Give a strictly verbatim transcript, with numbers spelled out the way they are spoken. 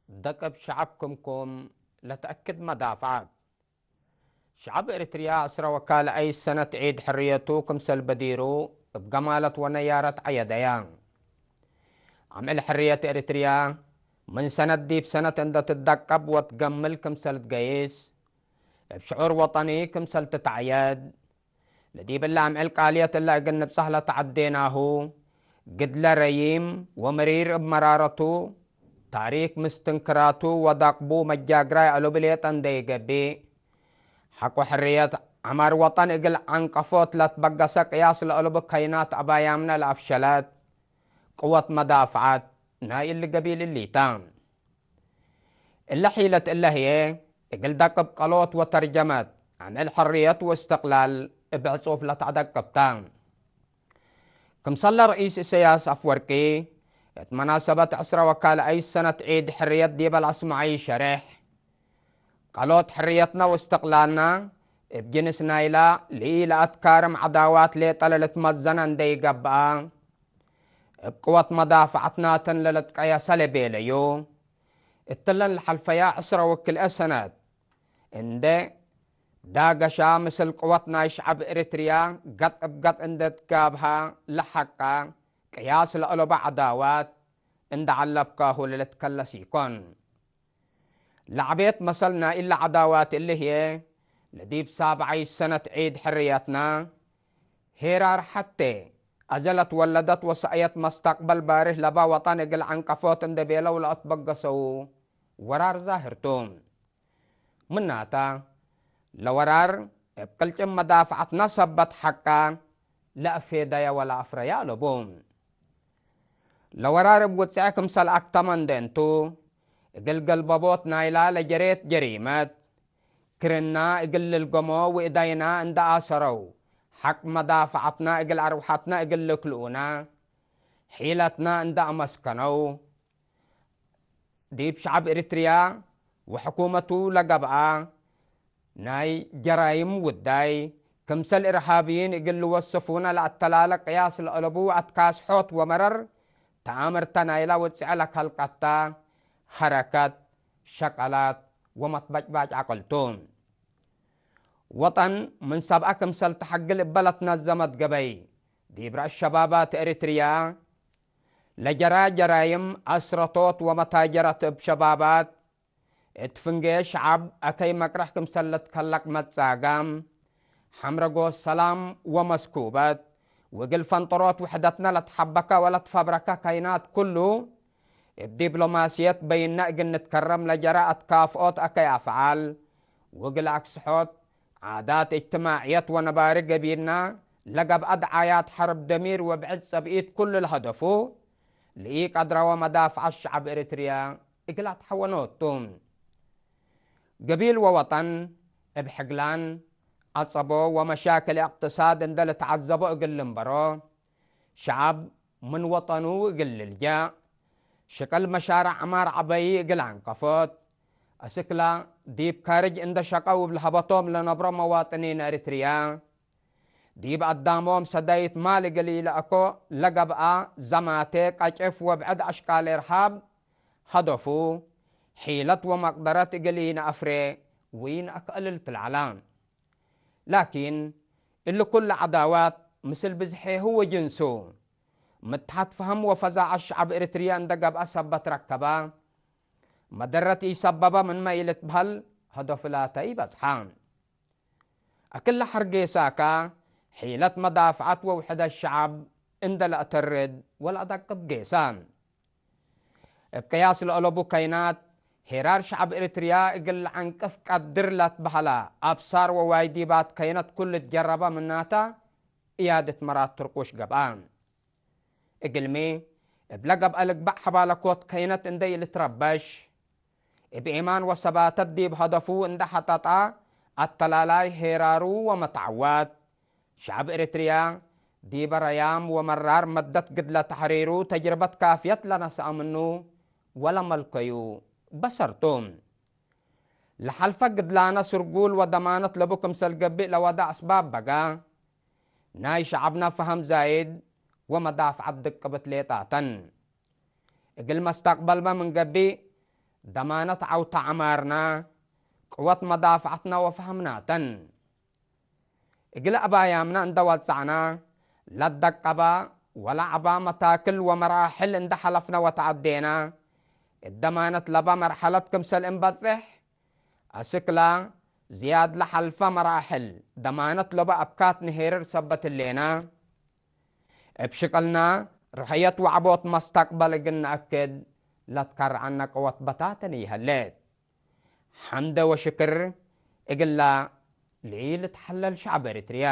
ደቅብ ሸዐብ ክምኩም ለተአክድ መዳፍዐት። ሸዐብ ኤሪትርያ ዕስረ ወካልኣይ ሰነት ዒድ ሕርየቱ ክምሰል በዲሩ እብ ገማለት ወነያረት ዐየደየ። አምዕል ሕርየት ኤሪትርያ ምን ሰነት ዲብ ሰነት እንደ ትደቀብ ወትገምል ክምሰል ትገይስ፣ እብ ሽዑር ወጠኒ ክምሰል ትትዐየድ፣ ለዲብ እለ አምዕል ቃልየት እለ እግል ንብጸሕ ለተዐዴናሁ፣ ግድለ ረዪም ወመሪር እብ መራረቱ፣ ታሪክ ምስትንክራቱ ወዳቅቡ መጃግራይ አለቡ ሌጠ እንደ ኢገብእ፣ ሐቆ ሕርየት ዐማር ወጠን እግል ዐንቀፎት ለትበገሰ ቅያስ ለአለቡ ከይናት አባያምነ ለአፍሸለት ቅወት መዳፍዐት ናይ እሊ ገቢል እሊታ። እለ ሒለት እለ ህዬ፣ እግል ደቅብ ቀሎት ወተርጀመት አምዕል ሕርየት ወእስትቅላል እብ ዕጹፍ ለተአደቅብ ተ። ክምሰለ ረኢስ ኢሰያስ አፍወርቂ፣ እት መናሰበት ዕስረ ወካልኣይ ሰነት ዒድ ሕርየት ዲበ ለአስመዐዩ ሸሬሕ፣ ቀሎት ሕርየትነ ወእስትቅላልነ እብ ጅንስ ናይላ ለኢለአትካርም ዐዳዋት ሌጠ ለልትመዘነ እንደ ኢገብአ፣ እብ ቅወት መዳፍዐትናተን ለልትቀየሰ ለቤለዩ። እትለን ለሐልፈያ ዕስረ ወክልኤ ሰነት እንደ ዳገሻ፣ ምስል ቅወት ናይ ሸዐብ ኤሪትርያ ገጥ እብ ገጥ እንደ ትጋብሃ ለሐቃ ቅያስ ለአለቡ ዐዳዋት እንደ ዐለብካሁ ለልትከለስ ኢኮን። ለዐቤት መሰል ናይ እለ ዐዳዋት እሊ ህዬ፣ ለዲብ ሳብዓይ ሰነት ዒድ ሕርየትና፣ ሄራር ሐቴ አዜ ለትወለደት ወሰእየት መስተቅበል ባርህ ለባ ወጠን እግል ዐንቀፎት እንደ ቤለው ለአትበገሰው ወራር ዛህር ቱ። ምናተ፣ ለወራር እብ ቅልጭም መዳፍዐትነ ሰበት ሐቀ ለአፌደየ ወለአፍረየ አለቡ። ለወራር እብ ውጽዕ ክምሰል አክተመ እንዴ እንቱ፣ እግል ገልበቦት ናይላ ለጀሬት ጀሪመት፣ ክርና እግል ልልገሞ ወእዳይና እንደ አሰረው፣ ሐቅ መዳፍዐትነ እግል አርወሐትነ እግል ልክልኡነ፣ ሒለትነ እንደ አመስከነው፣ ዲብ ሸዐብ ኤሪትርያ ወሕኩመቱ ለገብአ ናይ ጀራይም ውዳይ፣ ክምሰል እርሃብይን እግል ልወስፉነ ለአተላለ ቅያስ ለአለቡ አትካስሖት ወመረር ተአምርተ ናይላ ውጽዐ ለከልቀተ ሐረከት፣ ሸቀላት ወመትበጭባጭ ዐቅል ቱ። ወጠን ምን ሰብአ ክምሰል ተሐግል እበ ለትነዘመት ገበይ፣ ዲብ ረአስ ሸባባት ኤሪትርያ ለጀራ ጀራይም አስረቶት ወመታጀረት እብ ሸባባት፣ እት ፍንጌ ሸዐብ አከይ መቅረሕ ክምሰል ልትከለቅ መትጻጋም፣ ሐምረጎ ሰላም ወመስኩበት፣ ወእግል ፈንጠሮት ውሕደትነ ለትሐበከ ወለትፈብረከ ከይናት ኩሉ፣ እብ ዲፕሎማስየት በይነ እግል ንትከረም ለጀረ አትካፍኦት አከይ አፍዓል፣ ወእግል አክስሖት ዓዳት እጅትማዕየት ወነባሪ ገቢልና ለገብአ ደዓያት ሐርብ ደሚር ወብዕድ ጸብኢት ኩሉ ለሀደፉ፣ ለኢቀድረ ወመዳፍዐት ሸዐብ ኤሪትርያ እግል አትሐወኖት ቱ። ገቢል ወወጠን እብ ሕግላን፣ ዐጸቦ ወመሻክል እቅትሳድ እንደ ልትዐዘቦ እግል ልንበሮ፣ ሸዐብ ምን ወጠኑ እግል ልልጀእ፣ ሽቅል መሻርዕ ዐማር ዐበዪ እግል አንቀፎት፣ አስክላ ዲብ ካርጅ እንደ ሸቀው እብ ለሀበቶም ለነብሮ መዋጥኒን ኤሪትርያ፣ ዲብ አዳሞም ሰዳይት ማል እግል ኢለአኮ ለገብአ ዘማቴ፣ ቀጭፍ ወብዕድ አሽቃል እርሃብ ሀደፉ፣ ሒለት ወመቅደረት እግል ኢነአፍሬ ወኢነአክአልል ትልዓላ። ላኪን፣ እሊ ኩሉ ዐዳዋት ምስል ብዝሔሁ ወጅንሱ፣ ምትሐት ፈሀም ወፈዛዐት ሸዐብ ኤሪትርያ እንደ ገብአ ሰበት ረከበ፣ መደረት ኢሰበበ ምንመ ኢልትበህል ሀደፍላተ ኢበጽሐ። አክለ ሐርጌሳከ፣ ሒለት መዳፍዐት ወውሕደት ሸዐብ እንደ ለአተርድ ወለአደቅብ ጌሰ። እብ ቅያስ ለአለቡ ከይናት፣ ሄራር ሸዐብ ኤሪትርያ እግል ለዐንቅፍ ቀድር ለትበህለ አብሳር ወዋይዲባት ከይነት ኩሉ ትጀረበ ምናተ፣ እያድት መራት ትርቁሽ ገብአ። እግልሚ፣ እብለ ገብአ ልግበእ ሐባለኮት ከይነት እንደ ኢልትረበሽ፣ እብ ኤማን ወሰባተት ዲብ ሀደፉ እንደ ሐጠጠ፣ አተላላይ ሄራሩ ወመትዐዋት፣ ሸዐብ ኤሪትርያ፣ ዲበ ረያም ወመራር መደት ግድለ ተሕሪሩ ተጅርበት ካፍየት ለነስአ ምኑ ወለመልከዩ በሰር ቱ። ለሐልፈ ግድላነ ስርጉል ወደማነት ለቡ ክምሰል ገብእ ለወደ አስባብ በጋ፣ ናይ ሸዐብነ ፈሀም ዛይድ ወመዳፍዐት ድቅብት ሌጣተን። እግል መስተቅበልመ ምን ገብእ፣ ደማነት ዐውተ ዐማርና፣ ቅወት መዳፍዐትና ወፈሀምናተን። እግል አባያምና እንደ ወጸዕና፣ ለደቀበ ወለዐበ መታክል ወመራሕል እንደ ሐለፍነ ወተዐዴና፣ እት ደማነት ለበ መርሐለት ክምሰል እንበጽሕ፣ አስክለ ዝያድ ለሐልፈ መራሕል ደማነት ለበ አብካት ንሄርር ሰበት ህሌና፣ እብ ሽቅልና ርሕየት ወዐቦት መስተቅበል እግል ነአክድ ለትከርዐነ ቅወት በታተን ይሀሌት። ሐምደ ወሽክር እግላ ለኢልትሐለል ሸዐብ ኤሪትርየ።